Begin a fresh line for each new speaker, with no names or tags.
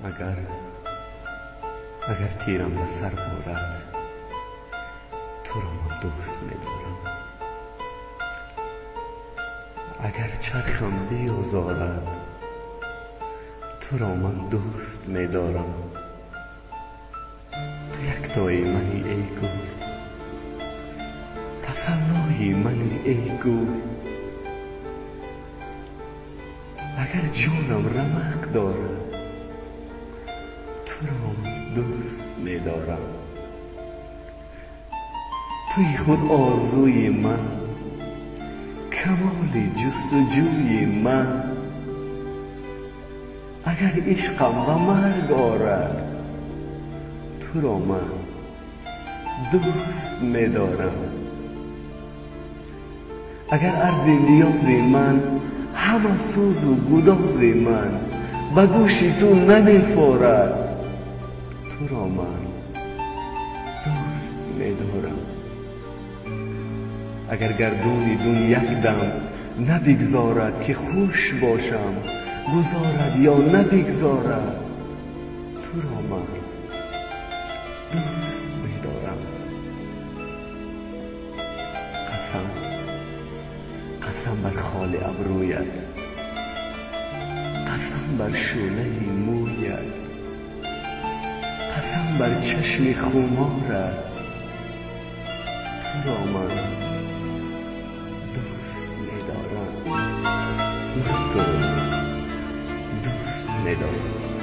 Агар тирам ба сар борад, туро ман дӯст медорам. Агар чархам биозорад, туро ман дӯст медорам. Ту яктои мани, эй гул, тасаллои мани, эй гул. Агар ҷонам рамақ дорад, туро ман дӯст медорам. Туи худ орзуи ман, камоли ҷустуҷӯи ман. Агар ишқам ба марг орад, туро ман дӯст медорам. Агар арзи ниёзи ман, ҳама сӯзу гудози ман ба гӯши ту намефорад, туро ман дӯст медорам. Агар гардуни дун якдам набигзорад, ки хуш бошам, гузорад ё набигзорад, туро ман дӯст медорам. Қасам, қасам бар холи абрӯят, қасам бар шӯълаи мӯят, қасам бар чашми хуморат, туро ман дӯст медорам. Ман туро дӯст медорам.